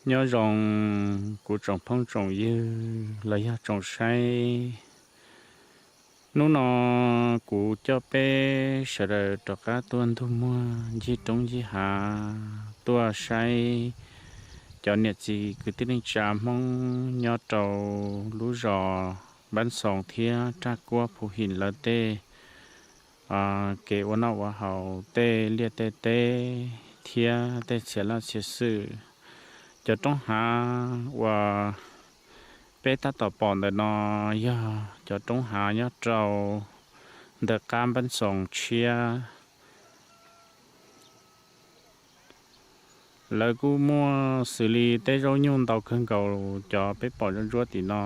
Nyob zoo kuv tsoom phooj tsoom ywg los yog tsoom saib. Hnub no kuv coj peb sawv daws rov qab tuaj ntug muag ncig roob ncig hav tuaj saib cov niam txiv kwv tij neej tsa Hmoob nyob rau lub zos Npab Xoos thiab Raj Kuab Phu Him lawv tej kev ua noj ua haus, tej liaj tej teb thiab tej txhia laj txhia xwm. Cov roob hav uas peb tab tom pom ntawm no yog cov roob hav nyob rau ntawm qab Npab Xoos Tshiab. Lawv kuj muaj xws li teb zaub nyuj ntau kawg nkaus, cov peb pom ntsuab ntsuab tim no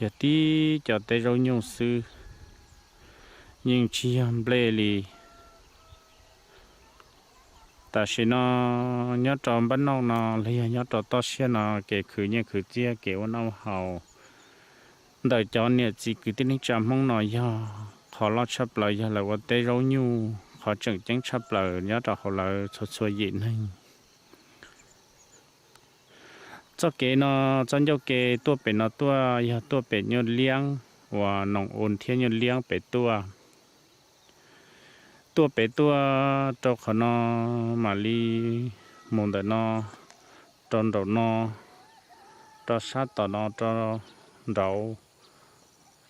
yog tib co teb zaub nyuj xwb, yeej tsis yog nplej li. Tam sim no nyob rau Npab Xoos no los yog nyob rau toj siab no, kev khwv nyiaj khwv txiaj, kev ua noj haus ntawm cov niam txiv kwv tij neej tsa Hmoob no yog qhov loj tshaj plaws yog lawv ua teb zaub nyuj, qhov tseem ceeb tshaj plaws nyob rau hauv lawv txhua txhua yim neeg. Txoj kev no, txoj ncauj ke tuaj pem no tuaj yog tuaj pem Nyuaj Liab, uas Noos Us thiab Nyuaj Liab pem tuaj. Tuaj pem tuaj rau qhov no mam li mus ntawm no rau nraum no, rau sab tom no rau nraud,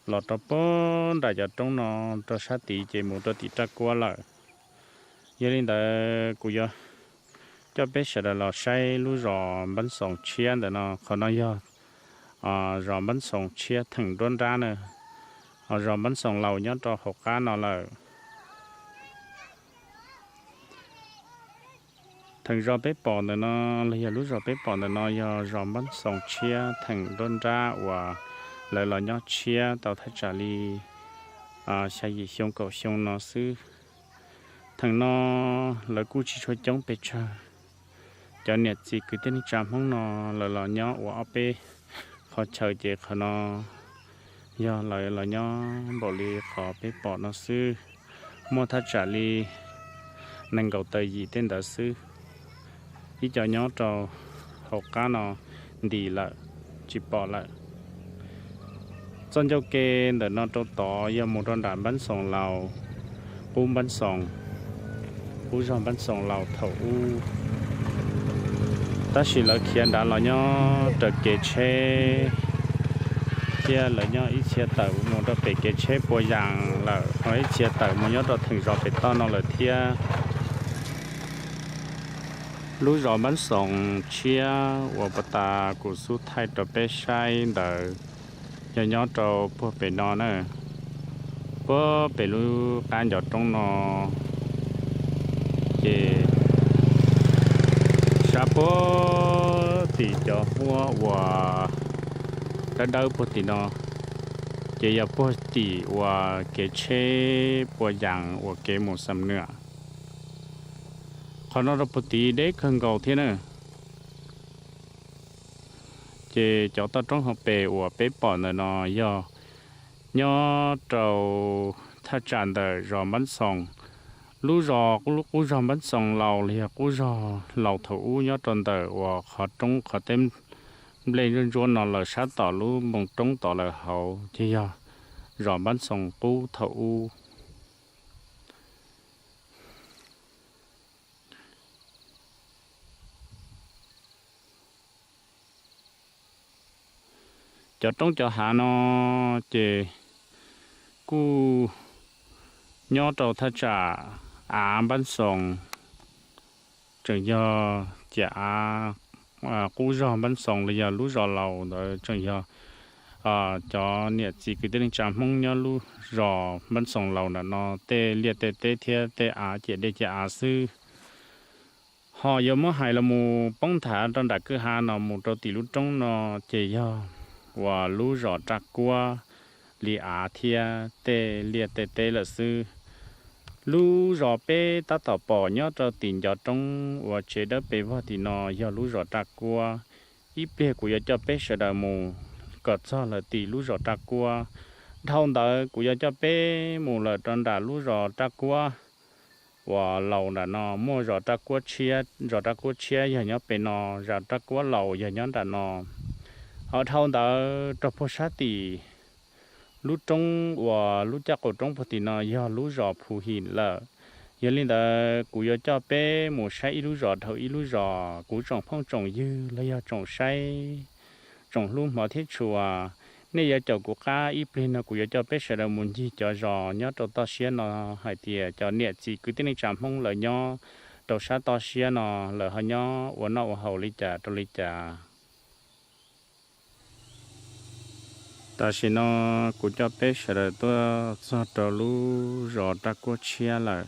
los rau puag nram cov roob no rau sab tid ces mus rau tim Raj Kuab lawm. Yog li ntawd kuv yuav coj peb sawv daws los saib lub zos Npab Xoos Tshiab ntawm no. Qhov no yog zos Npab Xoos Tshiab theem nruab nrab na, zos Npab Xoos Laus nyob rau hauv qab no lawm. Theem zos peb pom ntawm no los yog lub zos peb pom ntawm no yog zos Npab Xoos Tshiab theem nruab nrab uas lawv los nyob tshiab tau thaj tsam li xya yim xyoo kaum xyoo no xwb. Theem no lawv kuj tsis tshua coob pes tsawg. Cov niam txiv kwv tij neej tsa Hmoob no lawv los nyob ua ob peb qhov chaw ces qhov no yog lawv los nyob npaum li qhov peb pom no xwb. Muaj thaj tsam li nees nkaum tawm yim tej ntawd xwb. Ib co nyob rau hauv qab no ntim lawm, tsis pom lawm. Txoj ncauj ke ntawm no rau tod yog mus rau nram Npab Xoos Laus, qub Npab Xoos, qub zog Npab Xoos Laus thaum ub. Tab sis lawv khiav nrad los nyob raws kev tsheb, thiab lawv nyob ib txhia tawm mus rau pem kev tsheb Pua Yas lawm, ho ib txhia tawm mus nyob rau theem zos pem toj no lawm thiab. Lub zos Npab Xoos Tshiab uas puag ta kuv xub thaij rau peb saib ntawd yog nyob rau puag pem no na, puag pem lub qab ncov roob no. Ces sab puag tim cov huab uas dawb dawb puag tim no, ces yog puag tim uas kev tsheb Pua Yas uas kev mus Xam Nuam. Qhov no rau puag tim deb kawg nkaus thiab na. Ces cov toj roob hauv pes uas peb pom ntawm no yog nyob rau thaj tsam ntawm zos Npab Xoos. Lub zos, lub qub zog Npab Xoos Laus los yog qub zog Laus thaum ub nyob rau ntawm uas qhov roob qhov teb nplej ntsuab ntsuab no lawm sab tom lub npoo roob tod lawm hauv ces yog zos Npab Xoos qub thaum ub. Cov roob cov hav no ces kuj nyob rau thaj tsam av Npab Xoos, tseem yog ciam av qub zog Npab Xoos los yog lub zos Laus ntawd tseem yog cov niam txiv kwv tij neej tsa Hmoob nyob lub zos Npab Xoos Laus ntawm no tej liaj tej teb thiab tej av ciam dej ciam av xwb. Ho yuav muab hais los mus poob nthav rau nram kwj ha no mus rau tim lub roob no ces yog uas lub zos Raj Kuab li av thiab tej liaj tej teb lawm xwb. Lub zos peb tab tom pom nyob rau tim ncov roob uas tsev dawb pes vog tim no yog lub zos Raj Kuab. Ib pliag kuv yuav coj peb sawv daws mus kom txog lawm tim lub zos Raj Kuab. Dhau ntawd kuv yuav coj peb mus lawm rau nram lub zos Raj Kuab uas laus nram no, muaj zos Raj Kuab Tshiab, zos Raj Kuab Tshiab yog nyob pem no, zos Raj Kuab Laus yog nyob nram no. Ho dhau ntawd rau puag sab tim lub roob uas lub caj qaum roob puag tim no yog lub zos Phu Him lawm. Yog li ntawd kuv yuav coj peb mus saib ib lub zos dhau ib lub zos. Kuv tsoom phooj tsoom ywg los yog tsoom saib, tsoom hlub hmov thiab tshua, nej yuav caum kuv qab ib pliag no kuv yuav coj peb sawv daws mus ncig cov zos nyob rau toj siab no hais tias cov niam txiv kwv tij neej tsa Hmoob lawv nyob rau sab toj siab no lawv ho nyob ua noj ua haus li cas rau li cas. Tam sim no kuv coj peb sawv daws tuaj txog rau lub zos Raj Kuab Tshiab lawm.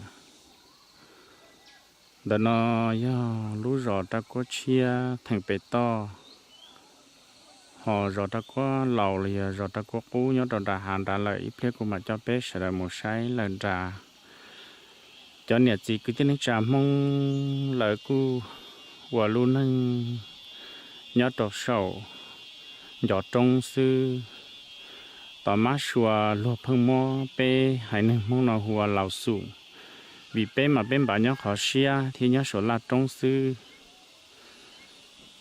Ntawm no yog lub zos Raj Kuab Tshiab theem pem toj, ho zos Raj Kuab Laus los yog zos Raj Kuab Qub nyob rau nram hav nrad lawm. Ib pliag kuv mam coj peb sawv daws mus saib lawm nrad. Cov niam txiv kwv tij neej tsa Hmoob lawv kuj ua lub neej nyob rau saum ncov roob xwb. Tom mab sua luag pheej muab peb haiv neeg Hmoob no hu ua Laus Xum, vim peb mas peb npam nyob qhov siab thiab nyob saum laj roob xwb.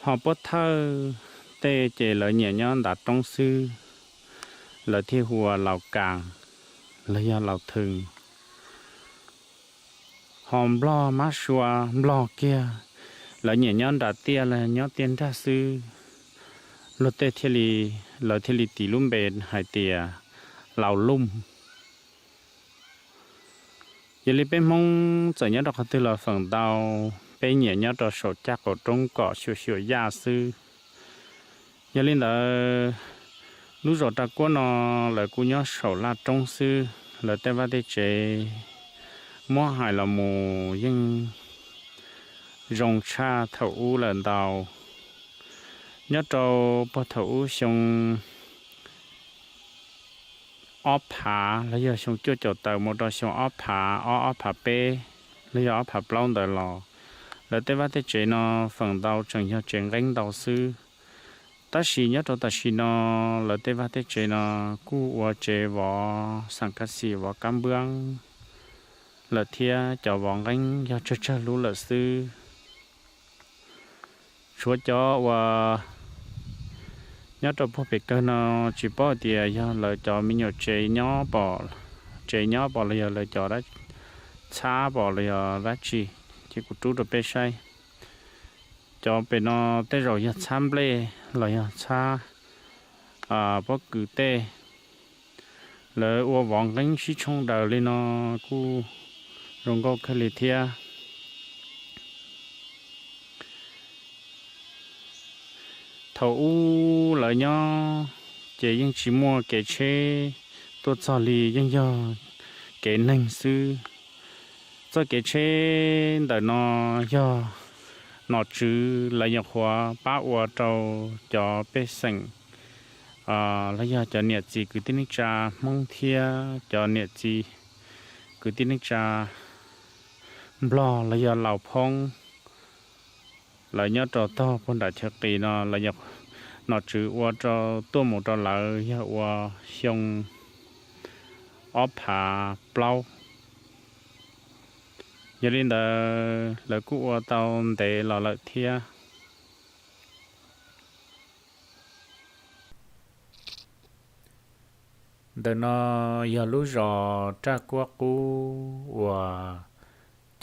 Ho puab thawj tej ces lawv nyiam nyob ntav roob xwb, lawv thiaj hu ua Laus Kas los yog Laus Thwm. Ho nplog mab sua nplog kiag, lawv nyiam nyob nram tiaj los nyob tiaj nrag xwb, luag tej thiaj li, lawv thiaj li tis lub npe hais tias Laus Looj. Yog li peb Hmoob txawm nyob rau qhov twg los feem ntau peb nyiam nyob rau saum caj qaum roob kom xyuam xyuam yaj xwb. Yog li ntawd, lub zos Raj Kuab no lawv kuj nyob saum laj roob xwb, lawv tej vaj tej tsev muab hais los mus yeej zoo tshaj thaum ub lawm ntau. Nyob rau puag thaum ub xyoo ob phav los yog xyoo cuaj caum tawm mus rau xyoo ob phav ob, ob phav peb los yog ob phav plaub ntawd los, lawv tej vaj tej tsev no feem ntau tseem yog tsev nqeeb ntau xwb. Tab sis nyob rau tam sim no, lawv tej vaj tej tsev no kuj ua tsev vov xam kab xis vov kab npwab lawm thiab cov vov nqeeb yog tsawg tsawg lub lawm xwb. Tshuav cov uas nyob rau puag pem kawg no tsis paub tias yog lawv cov me nyuam tsev nyob pom, tsev nyob pom los yog lawv cov txhab pom los yog dab tsi, ces kuv rub rau peb saib. Cov pem no tej zaum yog txhab nplej los yog txhab pob kws tej. Lawv ua vov nqeeb sib tshoob daws li no kuj zoo nkauj kawg li thiab. Thaum ub lawv nyob ces yeej tsis muaj kev tsheb tuaj txog li, yeej yog kev neeg xwb. Txoj kev tsheb ntawm no yog nom tswv lawv nyuam qhuav pab ua rau cov pej xeem los yog cov niam txiv kwv tij neej tsa Hmoob thiab cov niam txiv kwv tij neej tsa Nplog los yog Laus Phoob. Lawv nyob rau tog puag nram chaw qis no, lawv yog nom tswv ua rau tuaj mus rau lawv yog ua xyoo ob phav plaub. Yog li ntawd lawv kuj ua tau ntev los lawm thiab. Ntawm no yog lub zos Raj Kuab Qub uas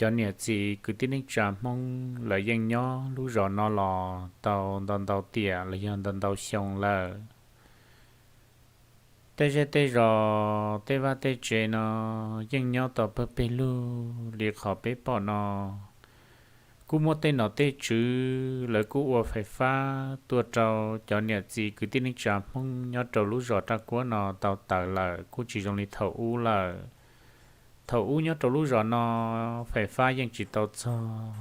cov niam txiv kwv tij neej tsa Hmoob lawv yeej nyob lub zos no los tau ntau ntau tiam los yog ntau ntau xyoo lawm. Tej zej tej zos tej vaj tej tsev no yeej nyob tau pawg peg lug li qhov peb pom no. Kuj muaj tej nom tej tswv lawv kuj ua fais fab tuaj rau cov niam txiv kwv tij neej tsa Hmoob nyob rau lub zos Raj Kuab no tau tawm lawm, kuj tsis zoo li thaum ub lawm. Thaum ub nyob rau lub zos no fais fab yeej tsis tau txog,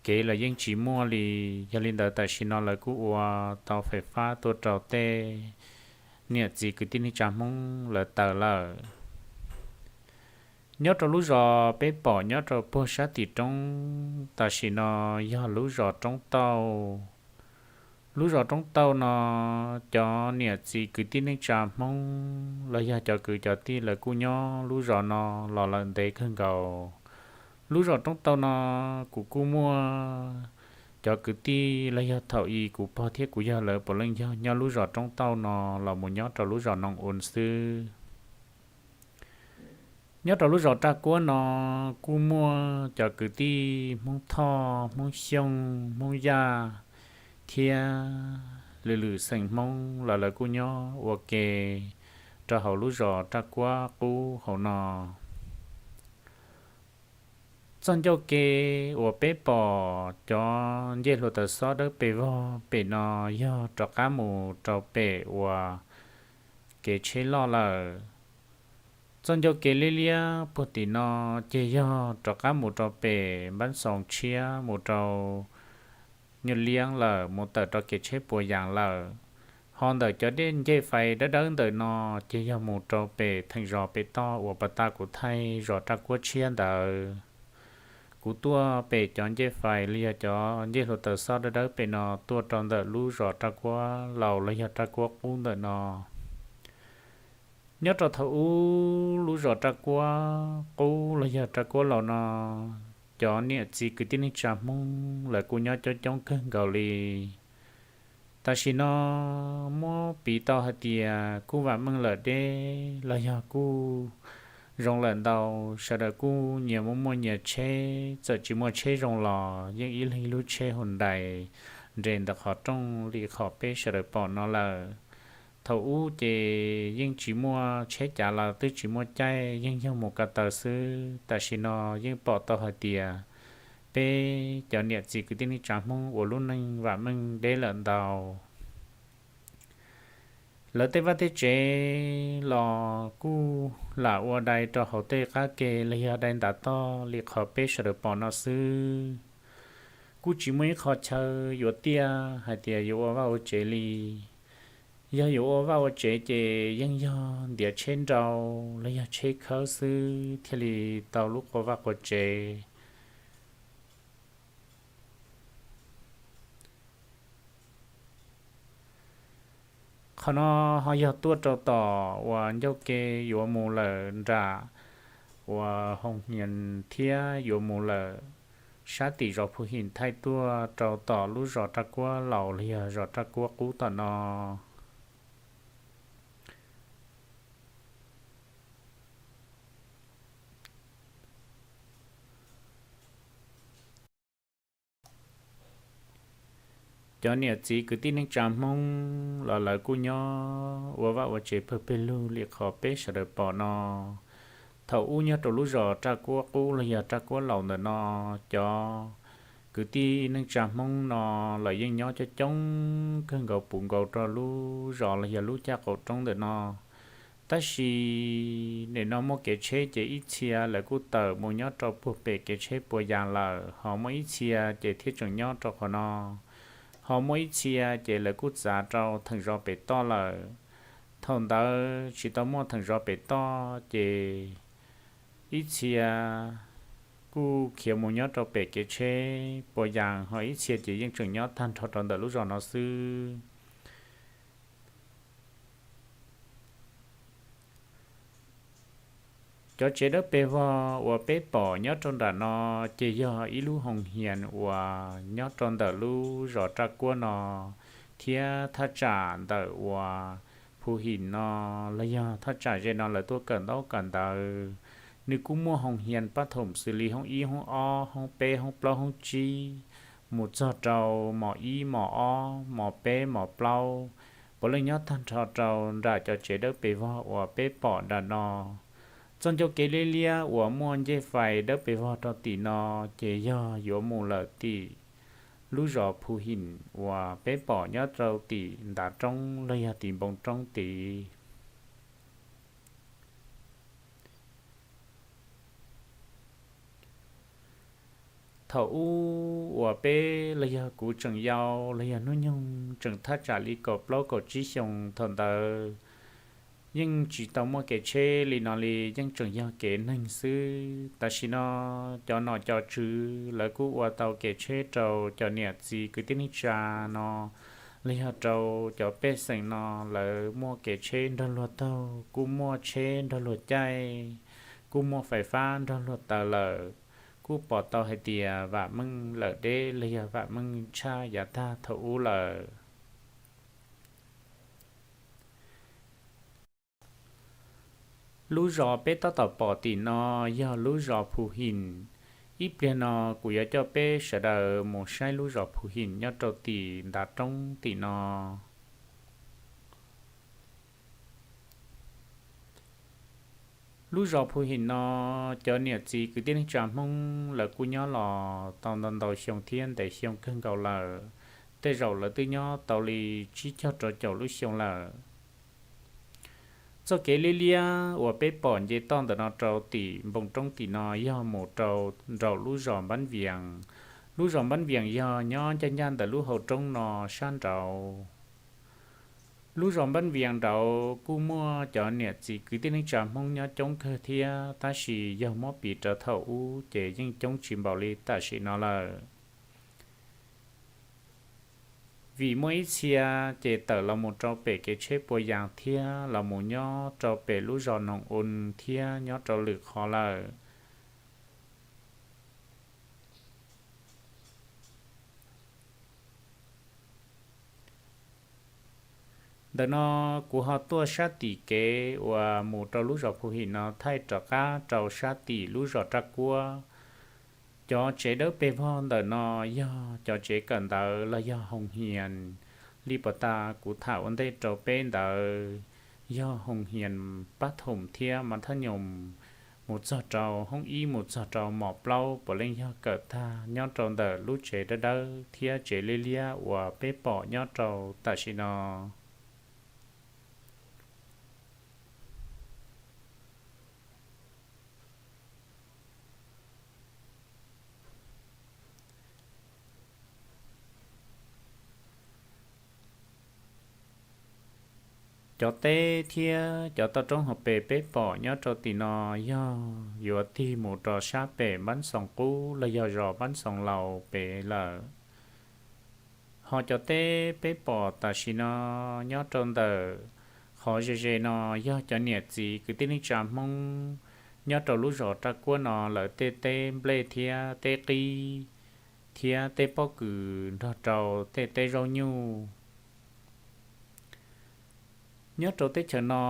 kev los yeej tsis muaj li. Yog li ntawd tam sim no lawv kuj ua tau fais fab tuaj rau tej niam txiv kwv tij neej tsa Hmoob lawv tawm lawm. Nyob rau lub zos peb pom nyob rau puag sab tim roob tam sim no yog lub zos Roob Tauj. Lub zos Roob Tauj no cov niam txiv kwv tij neej tsa Hmoob los yog cov kwv cov tij lawv kuj nyob lub zos no los lawm ntev kawg nkaus. Lub zos Roob Tauj no kuv kuj muaj cov kwv tij los yog thaum i kuv pog thiab kuv yawg lawv puav leej yog nyob lub zos Roob Tauj no los mus nyob rau lub zos Noo Us xwb. Nyob rau lub zos Raj Kuab no kuj muaj cov kwv tij Hmoob Thoj, Hmoob Xyooj, Hmoob Yaj thiab lwm lwm xeem Hmoob los lawv kuj nyob ua ke rau hauv lub zos Raj Kuab qub hauv no. Txoj ncauj ke uas peb pom cov ncej hluav taws xob dawb pes vog pem no yog rov qab mus rau pem uas kev tsheb loj lawm. Txoj ncauj ke liab liab puag tim no ces yog rov qab mus rau pem npab xoos tshiab mus rau nyuj liab lawm mus tawm rau kev tsheb puas yaas lawm. Ho ntawm cov dej ncej fais dawb dawb ntawm no ces yog mus rau pem theem zos pem toj uas pas tas kuv thaij zos Raj Kuab tshiab ntawd. Kuv tuaj pem cov ncej fais los yog cov ncej hluav taws xob dawb dawb pem no tuaj rau ntawm lub zos Raj Kuab laus los yog Raj Kuab qub ntawm no. Nyob rau thaum ub lub zos Raj Kuab qub los yog Raj Kuab laus no, cov niam txiv kwv tij neej tsa Hmoob lawv kuj nyob coob coob kawg nkaus li. Tam sim no muab piv tau hais tias kuj vam meej lawm deb los yog kuj zoo lawm ntau, sawv daws kuj nyias muaj muaj nyias tsheb, txawm tsis muaj tsheb zoo los yeej ib leeg ib lub tsheb Hyundai nres ntawm qhov rooj li qhov peb sawv daws pom no lawm. Thaum ub ces yeej tsis muaj tsheb cav los twb tsis muaj caij, yeej yog mus ko taw xwb. Tam sim no yeej pom tau hais tias peb cov niam txiv kwv tij neej tsa Hmoob ua lub neej vam meej deb lawm ntau. Lawv tej vaj tej tsev los kuj lam ua dai rau hauv tej qab ke los yog dai ntav toj li qhov peb sawv daws pom no xwb. Kuj tsis muaj ib qho chaw yuav tiaj hais tias yuav ua vaj ua tsev li. Yog yuav ua vaj ua tsev ces yeej yog ntiav tsheb nrau los yog tsheb khawb xwb thiaj li tau lub qhov vaj qhov tsev. Qhov no ho yog tuaj rau tom uas ncauj ke yuav mus lawm nram uas Hoos Hias thiab yuav mus lawm sab tim zos Phu Him thaij tuaj rau tom lub zos Raj Kuab laus los yog zos Raj Kuab qub tom no. Cov niam txiv kwv tij neej tsa Hmoob los lawv kuj nyob ua vaj ua tsev pawg peg lug li qhov peb sawv daws pom no. Thaum ub nyob rau lub zos Raj Kuab qub los yog Raj Kuab laus ntawm no, cov kwv tij neej tsa Hmoob no lawv yeej nyob coob coob kawg nkaus puv nkaus rau lub zos los yog lub caj qaum roob ntawm no. Tab sis nim no muaj kev tsheb ces ib txhia lawv kuj tawm mus nyob rau puag pem kev tsheb puas yas lawm, ho muaj ib txhia ces thiaj tseem nyob rau qhov no, ho muaj ib txhia ces lawv kuj txav rau theem zos pem toj lawm. Thaum ntawd tsis tau muaj theem zos pem toj ces ib txhia kuj khiav mus nyob rau pem kev tsheb puas yas, ho ib txhia ces yeej tseem nyob tag nrho rau ntawm lub zos no xwb. Cov tsev dawb pes vog uas peb pom nyob rau nram no ces yog ib lub Hoos Hias uas nyob rau ntawm lub zos Raj Kuab no thiab thaj tsam ntawm uas Phu Him no los yog thaj tsam ze no lawv tuaj kawm ntaub kawm ntawv. Nws kuj muaj Hoos Hias pab thoom xws li hoob ib, hoob ob, hoob peb, hoob plaub, hoob tsib, mus txog rau mos ib, mos ob, mos peb, mos plaub, puav leej nyob tag nrho rau nram cov tsev dawb pes vog uas peb pom nram no. Txoj ncauj kev liab liab uas muaj ncej fais dawb pes vog rau tim no ces yog yuav mus lawm tim lub zos Phu Him uas peb pom nyob rau tim ntav roob los yog tim npoo roob tid. Thaum ub uas peb los yog kuv tseem yau los yog hnub nyoog tseem thaj tsam li kaum plaub kaum tsib xyoos thaum ntawd, yeej tsis tau muaj kev tsheb li no li, yeej tseem yog kev neeg xwb. Tam sim no cov nom cov tswv lawv kuj ua tau kev tsheb rau cov niam txiv kwv tij neej tsa no los yog rau cov pej xeem no, lawv muaj kev tsheb nrog luag taug, kuj muaj tsheb nrog luag caij, kuj muaj fais fab nrog luag taws lawm. kuj pom tau hais tias vam meej lawm deb los yog vam meej tshaj yav tag thaum ub lawm. Lub zos peb tab tom pom tim no yog lub zos Phu Him. Ib pliag no kuv yuav coj peb sawv daws mus saib lub zos Phu Him nyob rau tim ntav roob tim no. Lub zos Phu Him no, cov niam txiv kwv tij neej tsa Hmoob lawv kuj nyob los tau ntau ntau xyoo thiab ntev xyoo kawg nkaus lawm. Tej zaum lawv twb nyob tau li tsib caug rau caum lub xyoo lawm. Txoj kev liab liab uas peb pom nce toj ntawm no rau tim npoo roob tim no yog mus rau nraum lub zos Npab Vias. Lub zos Npab Vias yog nyob ncaj ncaj ntawm lub hauv roob no sab nraud. Lub zos Npab Vias nraud kuj muaj cov niam txiv kwv tij neej tsa Hmoob nyob coob kawg thiab, tab sis yog muab piv rau thaum ub ces yeej coob tsis npaum li tam sim no lawm. Vim muaj ib txhia ces tawm los mus rau pem kev tsheb Pua Yas thiab los mus nyob rau pem lub zos Noog Ua thiab nyob rau lwm qhov lawm. Ntawm no kuv ho tuaj sab tim kev uas mus rau lub zos Phu Him no thaij rov qab rau sab tim lub zos Raj Kuab. Cov tsev dawb pes vog ntawm no yog cov tsev kawm ntawv los yog hoos hias li puas tas kuv tham ua ntej rau peb ntawd, yog hoos hias pab thoom thiab mas thab nyoos mus txog rau hoob ib mus txog rau mos plaub puav leej yog kawm tag nyob rau ntawm lub tsev dawb dawb thiab tsev liab liab uas peb pom nyob rau tam sim no. Cov teb thiab cov toj roob hauv pes peb pom nyob rau tim no yog yuav tig mus rau sab pem Npab Xoos Qub los yog zos Npab Xoos Laus pem lawm. Ho cov teb peb pom tam sim no nyob rau ntawm qhov ze ze no yog cov niam txiv kwv tij neej tsa Hmoob nyob rau lub zos Raj Kuab no lawv tej teb nplej thiab teb qib thiab tej pob kws nrog rau tej teb zaub nyuj. Nyob rau teb chaws no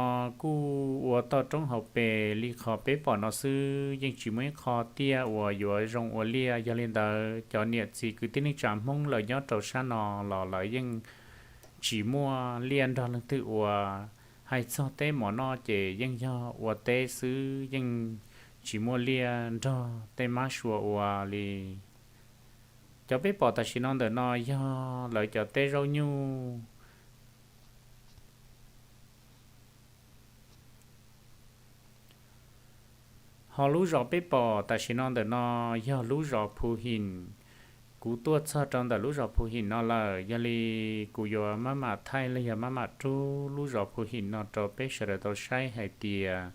kuj ua toj roob hauv pes li qhov peb pom no xwb, yeej tsis muaj ib qho tiaj uas yuav zoo ua liaj. Yog li ntawd cov niam txiv kwv tij neej tsa Hmoob lawv nyob rau sab no los lawv yeej tsis muaj liaj nrog leej twg ua. Hais txog teb mov noj ces yeej yog ua teb xwb, yeej tsis muaj liaj nrog tej mab sua ua li. Cov peb pom tam sim no ntawm no yog lawv cov teb zaub nyuj. Ho lub zos peb pom tam sim no ntawm no yog lub zos Phu Him. Kuv tuaj txog rau ntawm lub zos Phu Him no lawm, yog li kuv yuav maj mam thaij los yog maj mam rub lub zos Phu Him no rau peb sawv daws tau saib hais tias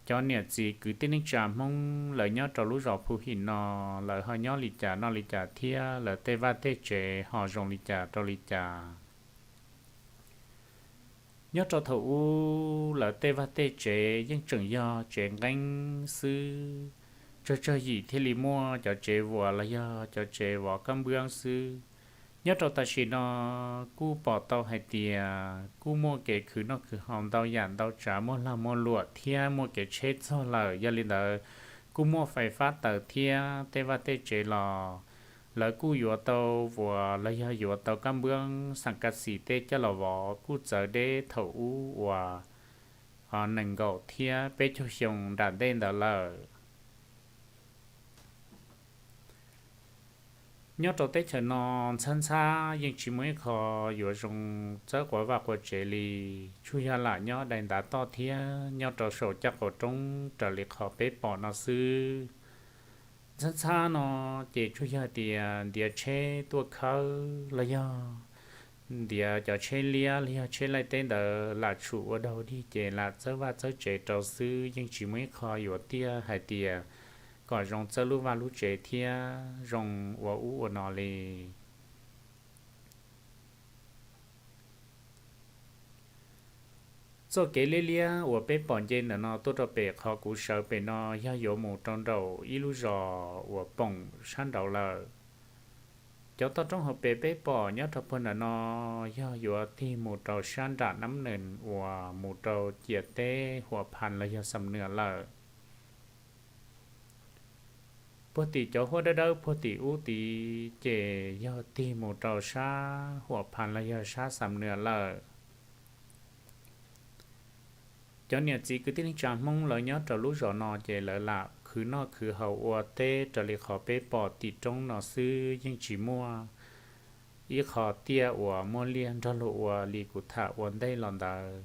cov niam txiv kwv tij neej tsa Hmoob lawv nyob rau lub zos Phu Him no lawv ho nyob li cas noj li cas thiab lawv tej vaj tej tsev ho zoo li cas rau li cas. Nyob rau thaum ub lawv tej vaj tej tsev yeej tseem yog tsev nqeeb xwb, tsawg tsawg yim thiaj li muaj cov tsev vuas los yog cov tsev vov kab npwb xwb. Nyob rau tam sim no kuj pom tau hais tias kuj muaj kev khwv noj khwv haus ntau yam ntau tsav, muaj lag muaj luam thiab muaj kev tsheb txog lawm. Yog li ntawd kuj muaj fais fab taws thiab tej vaj tej tsev los lawv kuj yuav tau vuas los yog yuav tau kab npwb xam kas xim tej coj los vov kuj txawv deb thaum ub uas nees nkaum thiab peb caug xyoo nram ntej ntawd lawm. Nyob rau teb chaws no ntxhab ntxhab yeej tsis muaj ib qho yuav zoo txawb quav vaj quav tsev li, tsuas yog lam nyob dai ntav toj thiab nyob rau saum caj qaum roob raws li qhov peb pom no xwb. Ntxhab ntxhab no ces tsuas yog tias ntiav tsheb tuaj khawb los yog ntiav cov tsheb liab los yog tsheb laij teb ntawd lam tshum ua daug dig ces lam txawb vaj txawb tsev rau xwb, yeej tsis muaj ib qho yuav tiaj hais tias kom zoo txawb lub vaj lub tsev thiab zoo ua ub ua no li. Txoj kev liab liab uas peb pom nce ntawm no tuaj rau pem qhov kuv sawv pem no yog yuav mus rau nraum ib lub zos uas poom sab nraud lawm. Cov toj roob hauv pes peb pom nyob rau puag nram no yog yuav tig mus rau sab nram Nab Nees uas mus rau ciam teb Huam Phas los yog Xam Nuas lawm. Puag tim cov huab dawb dawb puag tim ub tid ces yog tig mus rau sab Huam Phas los yog sab Xam Nuas lawm. Cov niam txiv kwv tij neej tsa Hmoob lawv nyob rau lub zos no ces lawv lam khwv noj khwv haus ua teb raws li qhov peb pom tim roob no xwb, yeej tsis muaj ib qho tiaj uas muaj liaj nrog luag ua li kuv tham ua ntej los ntawd.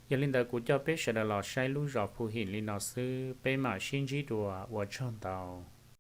Yog li ntawd kuv coj peb sawv daws los saib lub zos Phu Him li no xwb, peb mam sib ntsib dua, ua tsaug ntau.